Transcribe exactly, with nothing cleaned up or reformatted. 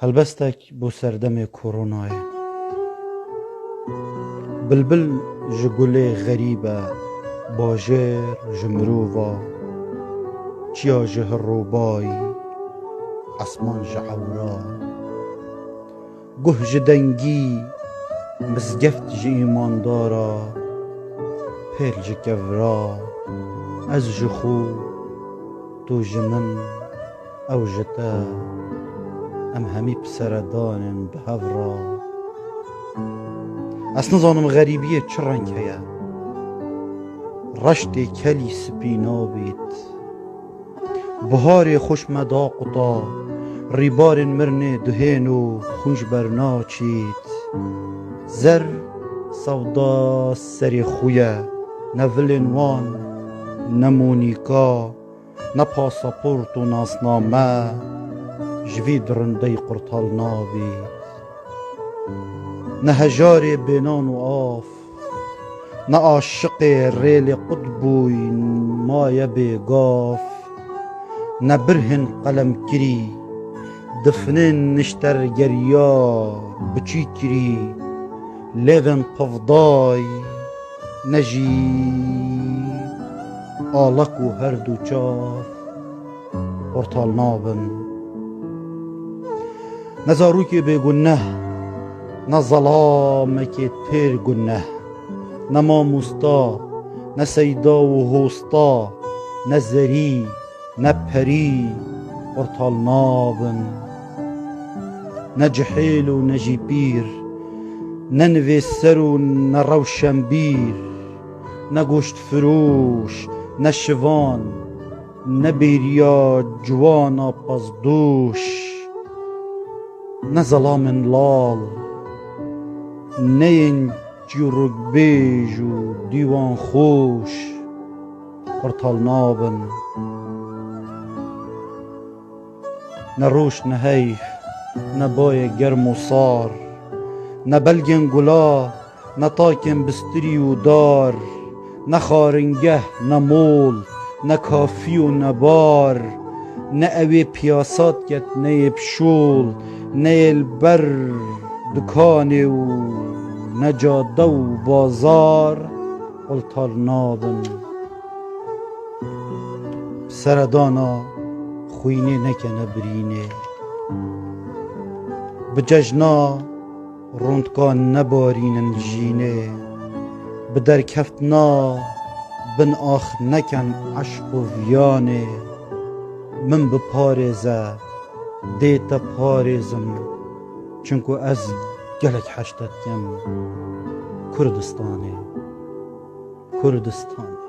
Helbestek bo serdemê koronayê. Bilbil ji gulê xerîb e, bajêr ji mirova, çiya ji hirobayî, esman ji ewra. Guh ji dengî, mizgeft ji îmandara, pêl ji kevra, ez ji xwe, tu ji min, ew ji te, em hemî bi seredanên bi hev re. Ez nizanim xerîbiyê çi reng heye, reştê kelî spî nabît. Biharê xweş me daquta, rîbarên mirinê dihên û xwîn ji ber naçît. Zer sewda serê xwe ye, ne vilên wan, ne monîka, ne pasaport û nasname, ji vî dirindeyî qurtal nabît. Ne hejarê bênan û av, ne aşiqê rêlê qut bûy, maye bêgav, ne birhên qelemkirî, difnên niştergeriya biçîkirî, lêvên pivday, ne jî alak û her du çav qurtal nabin. Ne zarokê bêguneh, ne zelamekê têr guneh, ne mamosta, ne seyda û hosta, ne zerî, ne perî qurtal nabin. Ne cihêl û ne jî pîr, ne nivêser û ne rewşenbîr, ne goştfiroş, ne şivan, ne bêriya ciwana pezdoş, ne zelamên lal, ne yên çîrokbêj û dîwanxweş qurtal nabin. Ne roj ne heyv, ne bayê germ û sar, ne belgên gula, ne takên bistirî û dar, ne xaringeh, ne mol, ne kafî û ne bar, ne ewê piyasa diket, ne yê pişol, ne yê li ber dukanê û ne cade û bazar qultal nabin. Seredana xwînê nekene birînê. Bi cejna rondkan nebarînin jînê. Bi derkeftina bin ax neken eşq û viyanê. Min biparêze, dê te parêzim. Çinku ez gelek heşte dikim Kurdistanê. Kurdistan.